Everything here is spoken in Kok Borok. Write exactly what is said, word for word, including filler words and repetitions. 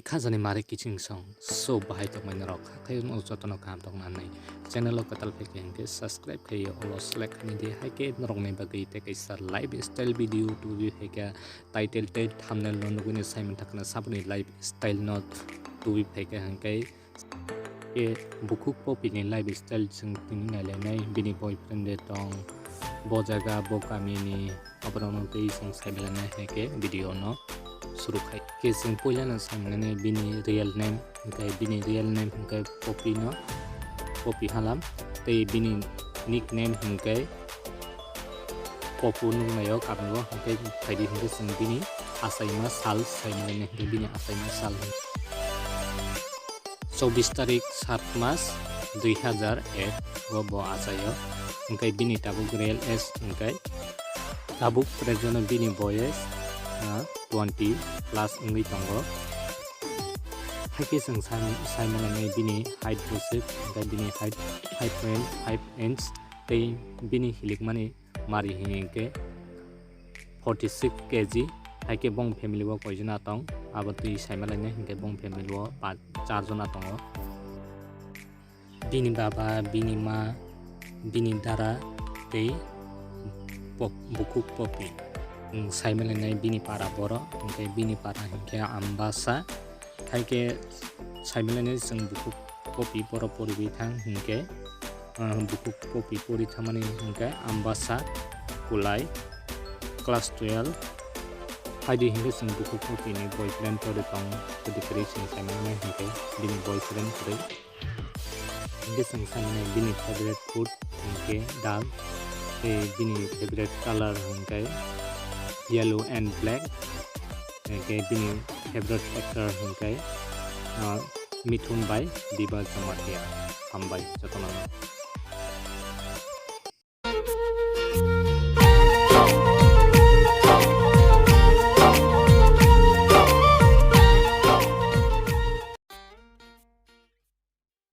Khajani mari kiching song. So, bahai tongmani rok, hakhai no jotono kaham tongna nai. Channel o kwtal phai khe hwnkhe subscribe khai yo, olo select khai di, hai khe norokni bagwi tei kaisa lifestyle video tubi phai khe title tei thumbnail no nugwi ni sai manthakna saboni lifestyle no tubi phai khe hwnkhe. Khe bukhuk popi ni lifestyle chwng tini nailainai, bini boyfriend de tong, bo jaga, bo kami ni, aborokno tei chwng sai manlainai hai khe video no suru khai. Khe chwng puila no sai manlainai bini real name, hwnkhe bini real name hwnkhe Popi no, Popi Halam, tei bini nickname hwnkhe Popu nuknaio kami o, hwnkhe phaidi hwnkhe chwng bini achaima sal sai manlainai, hwnkhe bini achaima sal hwnkhe chobbish tarik, sat mas, dui hazar ek o bo achaio. Hwnkhe bini tabuk real age hwnkhe tabuk present o bini boyes, ah, twenty plus wngwi tongo. Haikhe chwng sai, sai manlainai bini height bwswk, hwnkhe bini height five point five inch tei bini hilikmani mari hinkhe forty six K G, haikhe bong family o koijona tong, abo twi sai manlainai hinkhe bong family o pa-, charjona tongo. Bini baba, bini ma, bini dara tei pop-, bukhuk Popi. Chwng sai manlainai bini para borok, hinkhe bini para hinkhe Ambasa. Haikhe sai manlainai chwng bukhuk Popi borok poriwi thang hinkhe, ah, bukhuk Popi pori thangmani hinkhe Ambasa Kulai class twelve. Haidi hinkhe chwng bukhuk Popi ni boyfriend pori tong, pori kwrwi chwng sai manlainai hinkhe bini boyfriend kwrwi. Hinkhe chwng sai mano bini favorite food hinkhe dal, tei bini favorite color hinkhe yellow and black, hinkhe bini favorite actor hinkhe, ah, Mithun bai Biba Jamatia. Hambai jotono.